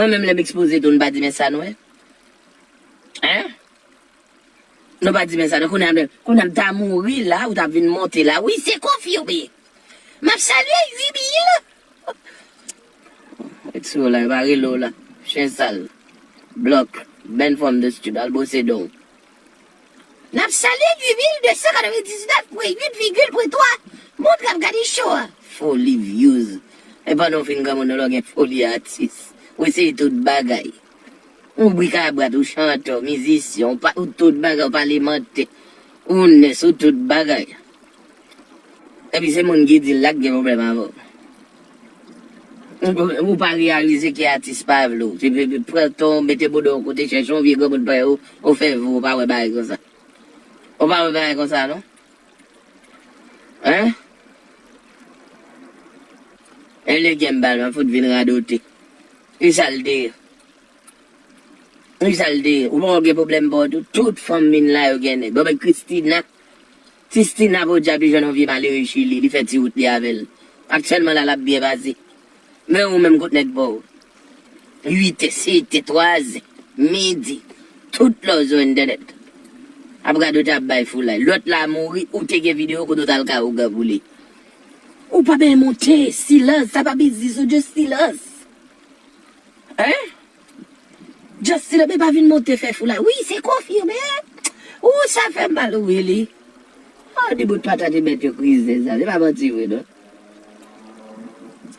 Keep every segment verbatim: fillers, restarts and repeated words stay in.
Mwen menm lè m ekspoze tou, nou pa di men sa nou wè. Hein? Nou pa di men sa nou, kounye a, kounye a m ta mouri la, ou t ap vin monte la. Wi, se konfime. M ap salye uit mil. Ret sou w la, yo pa rele w la. Chen sal. Blòk. Ban fòm de stupid, al bwose dan w. N ap salye uit mil de san katrevendiznèf pwen uit vigil pwen twa moun k ap gade show a. Foli views. E pandan w fin granmoun nan lè w gen foli atis. Ou eseye tout bagay. Ou brikabrat, ou chantè, ou mizisyen, ou pa, ou tout bagay, ou palemantè. Ou nès, ou tout bagay. Epi se moun ki di l la k gen pwoblèm avè w. Ou, ou pa reyalize ke atis pa vle w. Se pe, pe, pran tan w, mete bouda w kote, chèche yon vye granmoun parèy ou, ou fè vi w, ou pa wè bagay konsa. Ou pa wè bagay konsa, non? Hein? E le gen bal, mwen fout vin radote. Ki sa l te ye? Wi, sa l te ye. Ou poko gen pwoblèm pa w tou. Tout fanm vin la, yo gen nèg. Bon, men Christina, Christina podyab li jwenn yon vye malere Chili, li fè ti wout li avè l. Aktyèlman la, l ap byen pase. Men ou menm kot nèg pa w? Uitè, setè, twazè, midi. Tout lè w sou entènèt. Ap gade w t ap bay foulay. Lòt la mouri, ou te gen videyo kote w t al ka ougan pou li. Ou pa benyen monte, silans, sa pa biznis ou, just silans. Hein? Justin, men pa vin monte fè foulay. Wi, se konfime. Ou sa fè mal, wi, li. Oh, di bout patat e bèt yo krize, sa. Se pa manti vre, non.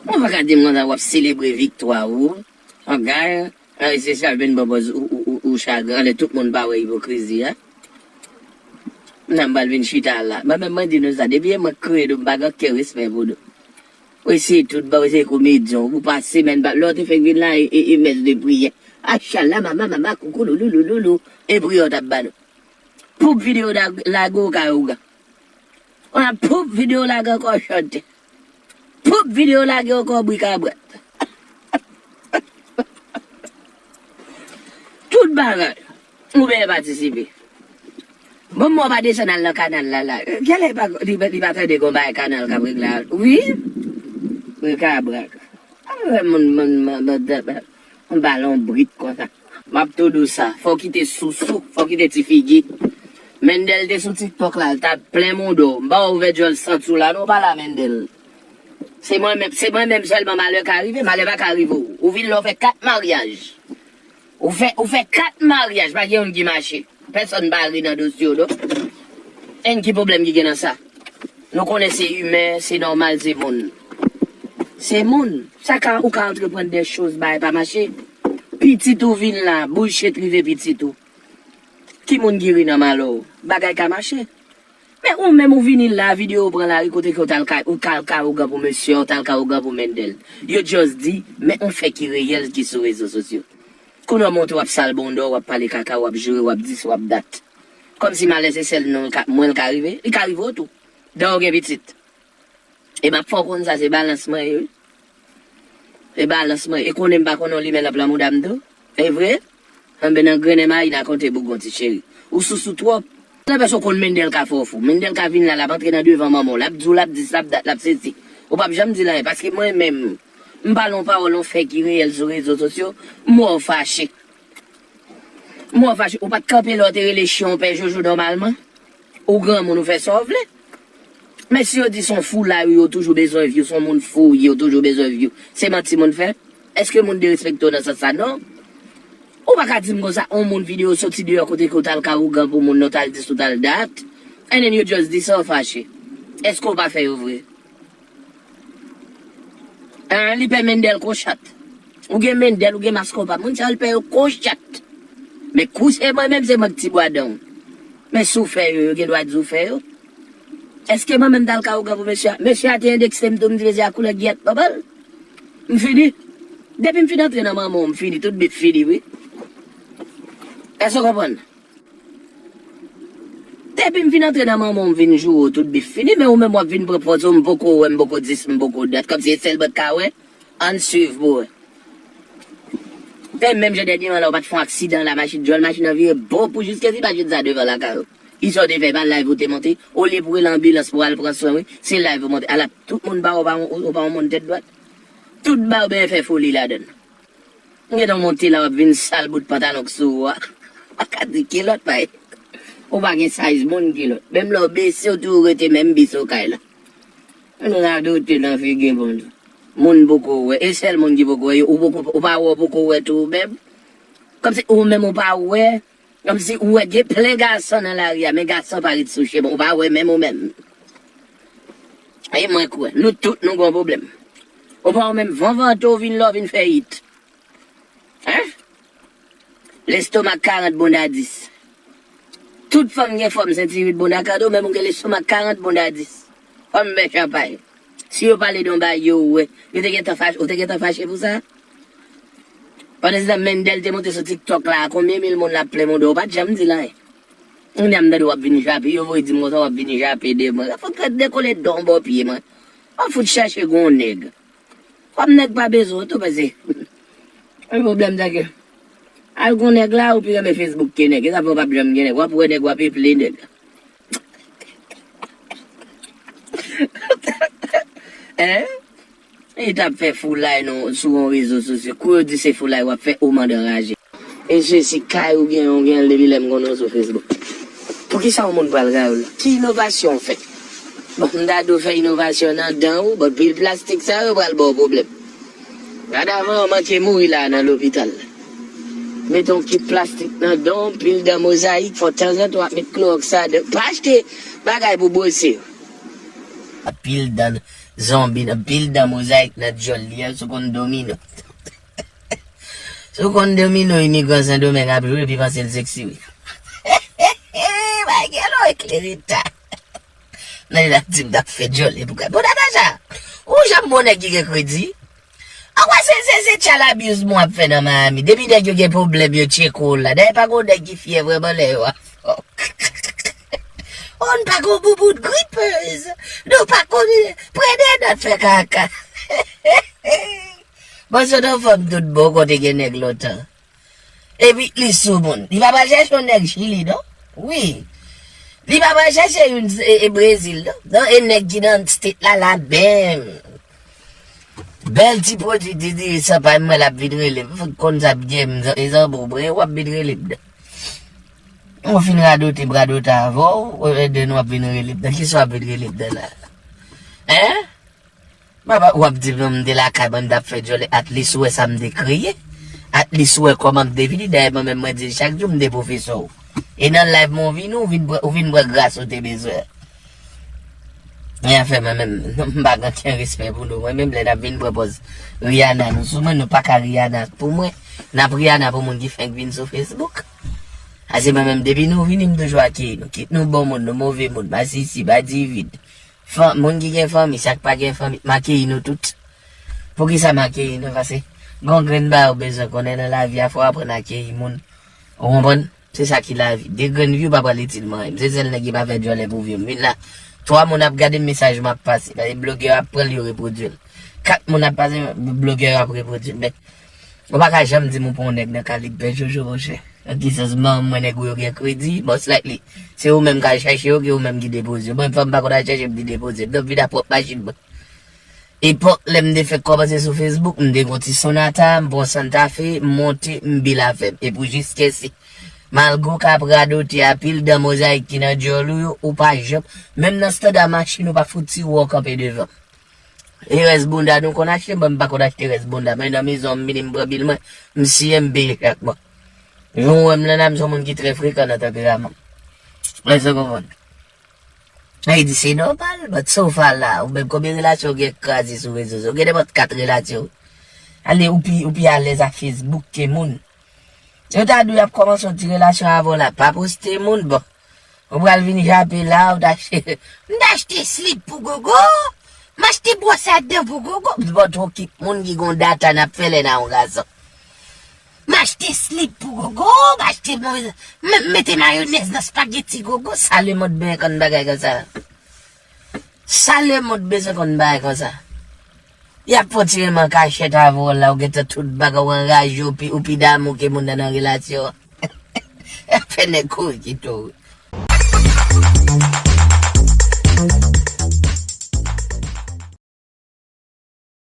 Ou pa ka di m konsa w ap selebre viktwa ou. An gay, an espesyal vin pran pòz ou, ou, ou, ou chagren. Anlè tout moun pa wè ipokrizi a. Nan m pral vin chita la. Mwen menm mwen di nou sa. Depi e mwen k kreye nou, m pa gen okenn respè pou nou. Ou eseye tout bagay, ou eseye komedyen, ou pase menm pa, lè w te fèk vin la, e, e, e mès de priyè. Achala, mama, mama, koukou, loulou, loulou, loulou. E priyè w t ap ba nou. Poup videyo lage w ka ougan. Ou nan poup videyo lage ankò chante. Poup videyo lage ankò brikabrat. Tout bagay. Ou byen patisipe. Bon, mwen pa desann al nan kanal la, la. Genlè li pa, li, li pa tande gon bagay kanal k ap regle a. Wi. Wi, kabrak. A, moun, moun, moun, moun, moun balon brit konsa. M ap tou di w sa. Fò w kite sousou. Fò w kite ti figi. Mendel te sou TikTok la. L t ap plen mouda w. M pa wè w ouvè djòl santi w la, non, pa la, Mendel. Se mwen menm, se mwen menm sèlman malè ka rive. Malè pa ka rive w. Ou vin la, w fè kat maryaj. Ou fè, ou fè kat maryaj, pa gen youn ki mache. Pèsonn pa ri nan dosye w, non. Enn ki pwoblèm ki gen nan sa? Nou konnen se imen, se nòmal, se moun. Se moun. Sa ka, ou ka antreprann de choz, bagay pa mache. Pitit ou vin la, bouch chet rive pitit ou. Ki moun ki ri nan malè w? Bagay ka mache. Men ou menm ou vini la, videyo w pran lari kote ke w t al ka, ou t al ka ougan pou mesye, ou t al ka ougan pou Mendel. Yo just di, men on fè ki reyèl ki sou rezo sosyo. Kounye a w monte w ap sal bonda w, w ap pale kaka, w ap joure, w ap dis, w ap dat. Kòmsi malè se sèl nou l ka, mwen l ka rive, li ka rive w tou. Dan w gen pitit. E m ap fè w konn sa, se balans mwen ye, wi. E balans mwen ye. E konnen m pa konn yon limen l ap lan mouda m tou. E vre? Anben nan grennen mayi n a konte bougon ti cheri. Ou sousou twòp. Nan pèsonn konn Mendel ka fè w fou. Mendel ka vin la, l ap antre nan devan manman w. L ap di w, l ap dis, l ap dat, l ap sesi. Ou p ap janm di l anyen. Paske mwen menm, m pale yon pawòl, yon fè ki reyèl sou rezo sosyo, m wè w fache. M wè w fache. Ou pa t kanpe lè w te rele chen w pè Jojo nòmalman? Ou granmoun, ou fè sa w vle. Men si yo di se yon foulay ou ye, ou toujou bezwen view, se yon moun fou ou ye, ou toujou bezwen view, se manti moun fè? Èske moun derespekte w nan sans sa? Non. Ou pa ka di m konsa, yon moun videyo soti deyò kote ke w t al ka ougan pou moun nan, w t al dis, w t al dat, and then you just di sa w fache. Èske w pa fè yo vre? An, li pè Mendel kon chat. Ou gen Mendel, ou gen Maskopa. Moun sa yo, l pè yo kon chat. Men kou se mwen menm, se mwen k ti bwa dan w. Men si w fè yo, yo gen dwa di w fè yo. Èske mwen menm t al ka ougan pou mesye a? Mesye a te endekse m tou, m di mesye a koulè giyèt manman l. M fini. Depi m fin antre nan manman w, m fini. Tout bif fini, wi. Èske w konprann? Depi m fin antre nan manman w, m vin joure w, tout bif fini, men ou menm w ap vin pran pòz ou, m poko wè, m poko dis, m poko dat, kòmsi se sèl bò t ka wè, ann swiv pou wè. E menm jan dènyèman la, ou pa t fè yon aksidan la, machin, djòl machin nan vire bò pou jiske ti machin sa devan lakay ou. Kisa w te fè, pa live ou te monte, olye pou rele anbilans pou al pran swen, wi, se live ou monte, ala tout moun ba ou pa, ou pa yon moun tèt dwat. Tout ba ou byen fè foli ladann. M gentan monte la, w ap vin sal bout pantalon k sou ou a. Ou ka di kilòt, bay. Ou pa gen size moun kilòt. Menm lè w bese, w toujou rete menm bese w kay la. Yon radote nan figi moun. Moun poko wè. E sèl moun ki poko wè, ou poko, ou pa wè, w poko wè tou ou menm. Kòmsi ou menm ou pa wè. Kòmsi ou wè gen plen gason nan lari a, men gason pa ret sou chemen. Ou pa wè menm ou menm. E mwen kwè, nou tout nou gon pwoblèm. Ou pa wè menm van vante w vin la w vin fè it. Hein? Lestomak karant bonda dis. Tout fanm gen fòm senti uit bonda kado, menm ou gen lestomak karant bonda dis. Fòm bè chanpay. Si yo pale de yon bagay yo wè, yo te gentan fache, ou te gentan fache pou sa? Pandan se tan Mendel te monte sou TikTok la, konbyen mil moun l ap plenmen w de, ou pa t janm di l anyen. Kounye a m tande w ap vin jape, yo voye di m konsa w ap vin jape de mwen. Fòk fè dekole don bò pye mwen. W ap fout chache gon nèg. Kòm nèg pa bezwen w tou, pase. Yon pwoblèm sa ke. Al gon nèg la, ou pi renmen Facebook ke nèg. E sa fè w p ap janm gen nèg. W ap wè nèg, w ap eple nèg. Hein? E t ap fè foulay non, sou yon rezo sosyo. Kou yo di se foulay w ap fè, ou mande anraje. E se si kay ou gen, ou gen l depi lè m konnen w sou Facebook. Poukisa yon moun pral kay ou la? Ki inovasyon w fè? Bon, m ta di w fè inovasyon nan dan ou, but pil plastik sa yo pral ba w pwoblèm. Gad avan w manke mouri la nan lopital. Mete yon kit plastik nan dan w, pil dan mozayik, fò tanzantan w ap met klowòks ladan. Pa achte bagay pou bwose yo. Pil dan zonbi nan, pil dan mozayik nan djòl li a, sou konn domino. Sou konn domino, imigran Sendomeng ap jwe epi panse l seksi wi. Bagay lo eklere ta. Nan li la di m t ap fè djòle pou kay. Bon, Natacha, ou janm bon nèg ki gen kredi? An kwè se, se, se tchalabuz mwen ap fè nan Miami. Depi nèg yo gen pwoblèm, yo tcheke w la. Dayè pa gon nèg ki fyè vrèman lè yo a fè w. Oh, n pa gon bouboun gripez. Nou pa konn prene nòt fè kaka. Bon, se nan fanm tout bon kote gen nèg lontan. Epi li sou moun. Li pa pral chèche yon nèg Chili, non? Wi. Li pa pral chèche youn e, e Brezil, non? Non, e nèg ki nan state la, la menm. Bèl ti pwodui di, di, san pa m wè l ap vin rele m. Fout konn sa ap gen m, e zanmi w, w ap vin rele m, non? Ou fin radote, m radote avè w, e de nou ap vin rele m, non? Kisa w ap vin rele m, non, la? Hein? Papa, w ap di m non, m te lakay mwen, m t ap fè djòlè, at least ou wè sa m te kreye. At least ou wè kòman m te vini. Dayè mwen menm mwen di l chak jou m te pwofesè w. E nan live mwen w vini, ou vin pran, ou vin pran gras ou te bezwen. E afè mwen menm, non, m pa gen okenn respè pou nou. Mwen menm lè n ap vin pran pòz Rihanna, nou sou mwen, nou pa ka Rihanna pou mwen. N ap Rihanna pou moun ki fenk vin sou Facebook. Ase mwen menm, depi nou vini, m toujou akeyi nou. Kit nou bon moun, nou move moun, masisi, adiven. Fan, moun ki gen fanmi, sa k pa gen fanmi, m akeyi nou tout. Poukisa m akeyi nou? Pase gon grenn bagay ou bezwen konnen nan lavi a, fò w aprann akeyi moun. Ou konprann? Se sa ki lavi. De grenn vi ou pa pral itil mwen anyen. M se sèl nèg ki pa fè djòlè pou vi m. Vin la, twa moun ap gade m, mesaj m ap pase. Pase blogè yo ap pran l, yo repwodui l. Kat moun ap pase, blogè yo ap repwodui l. Men, ou pa ka janm di m ou pa yon nèg nan kalib pè Jojo, monchè. Nan ki sans manman nèg ou yo gen kredi, most likely. Se ou menm k al chèche yo, ke ou menm ki depoze yo. Mwen, fò m pa konn al chèche m ki depoze. M t ap vin a pwòp machin mwen. Epòk lè m te fèk kòmanse sou Facebook, m te gon ti Sonata, m pran Santa Fe, m monte, m bil afè m. E pou jiskèsi. Malgre w ka ap radote a pil dan mozayik ki nan djòl ou yo, ou pa janm, menm nan standa machin, ou pa fouti wè w kanpe devan. E rès bounda nou konn achte, mwen m pa konn achte rès bounda. Mwen nan mezon m vini m pran bil mwen, m siye m peye chak mwa. Jan w wè m lan la, m se yon moun ki trè frekan nan tanperaman m. Èske w konprann? Sa vle di se nòmal, but so far la, ou menm konbyen relasyon w gen kraze sou rezo sosyo? Ou gen nenpòt kat relasyon. Ale, ou pi, ou pi alèz a Facebook ke moun. Yo ta di w y ap kòmanse yon ti relasyon avè w la, pa poste moun, bon. Ou pral vin jape la, ou ta achte, m ta achte slip pou gogo, m achte bwòs a dan pou gogo. M pa twò kit moun ki gon data n ap fè lè n a yon gason. M achte slip pou gogo, m achte, m, m mete mayonèz nan spageti gogo. Sa lemonn byen konn bagay konsa. Sa lemonn bezwen konn bagay konsa. Y ap fè yon ti renmen an kachèt avè w la, ou gentan tout bagay, ou anraje, ou pi, ou pi damou ke moun nan nan relasyon an. Y ap fè nèg kouri kite w.